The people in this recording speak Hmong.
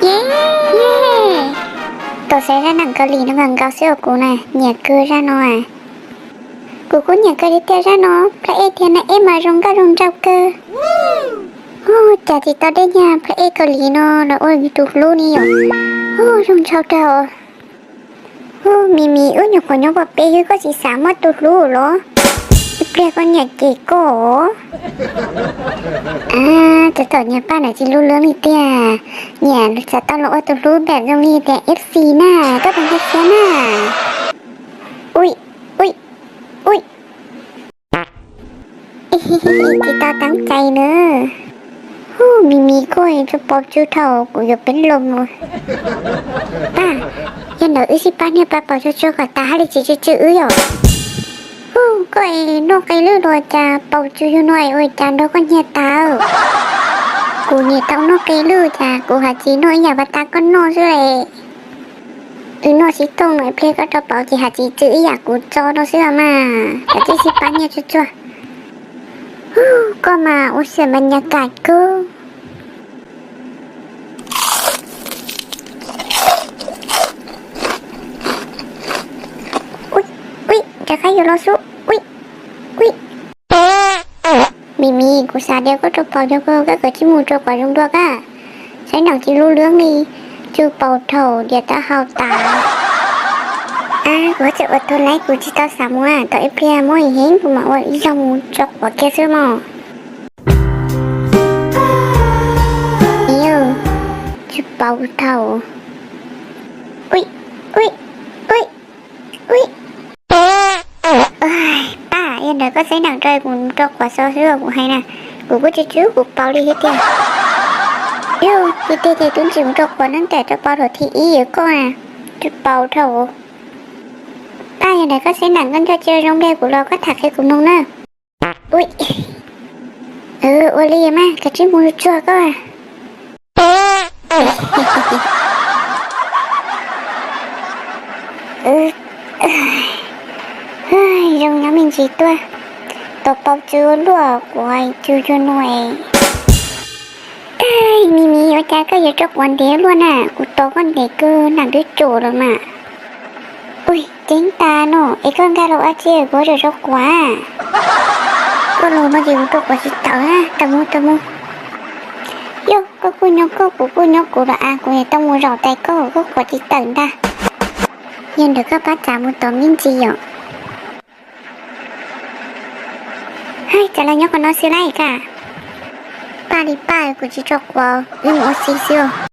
Yej, tau saib zaj neeg Kaus Lim no mas nkaus xwb os kuv na, nyiam kawg zaj no. Kuv kuj nyiam kawg li tiag zaj no, plab ej thiab nab ej mas zoo nkauj zoo nraug kawg. Hu, cas tsis tau dej nyag plab ej Kaus Lim no los ua tus hlub ni yom. Hu, zoo nraug rau. Hu, Mim Mim, wb nyuam qhuav nyob puag pem xwb koj tsis xav muaj tus hlub los? Ib pliag koj niam cem koj. Ab, tus thaum niag Paj ntawd tsis lub lwb li tiag, niam txawm tau los ua tus hlub npaum zoo li tias F C na, koj puas nkag siab na? Ui, ui, ui. Tsis tau teeb cai na. Hu, Mim Mim, koj tsuas paus tsw dhau kuv yuav peb loo. Paj, yog ntawd wb sib pab niag pab paus tsw tsw kom tas hab li tsis tsw tsw wb yom. Hu, koj es noj qe lwj los cas paus tsw yug no es ua cas nrog koj nyiag tas. Kuv niam tau noj qe lwj cas kuv hais tsis noj ib yam pas tas koj noj xwb es. Wb noj sib tooj no ib pliag koj rau paus ces hais tsis tsw ib yam kuv tso no xwb os mas, kav tsij sib pab niag tsuag tsuag. Koj mas ua siab mas nyas kam kawg. Ui, ui, rov qab yuav los xwb, ui, ui. Mim Mim, kuv xav tias koj rau paus cov koj koj kav tsij mus rau quav zoo dua koj. Saib nees tsis lub lwb li, tsw paus dhau dias taub hau tas. Ab, kuv tseem ua tus laib kuv tsis tau xav mus, tos ib pliag muab heev kuv mam ua ib zaug mus rau quav kiag xwb mog. Tsw paus dhau. Ui, ui, ui, ui. Paj, yog ntawd koj saib nees rau kuv rau quav so xwb kuv hais na, kuv kuj tsw tsw kuv paus li thiab tiag. Yog tiag tiag ces twb tsis mus rau quav neeb tam rau paus thaum thib ib yuav koj na, tsw paus dhau. Paj, yog ntawd koj saib nees koj nco tsis zoo li kuv los koj tham qhia kuv mloog na. Ui, ua li mas kav tsij mus tsuag koj. Zoo nyob me ntsis tuaj, tos paus tsw luaj kuv tsw tsw nuav. Tag, Mim Mim, ua cas koj yuav rau quav ntev luaj na, kuv tos koj ntev kawg nees twb tsum lawm mas. Ui, ceeb tas no es koj nkag los ua tsi kuv tseem rau quav. Koj los no ces kuv rau quav tsis tawm, tawm mus tawm mus. Yog koj kuj nyob koj kuv kuj nyob kuv los as, kuv yuav tau mus zaum tais koj, koj quav tsis tawm ntag. Yog ntawd koj pab tsav mus tos me ntsis yom. Hais, cas los nyob qhov no xwb lawm koj? Paj li paj, kuv tsis rau quav, wb mus ua si xwb.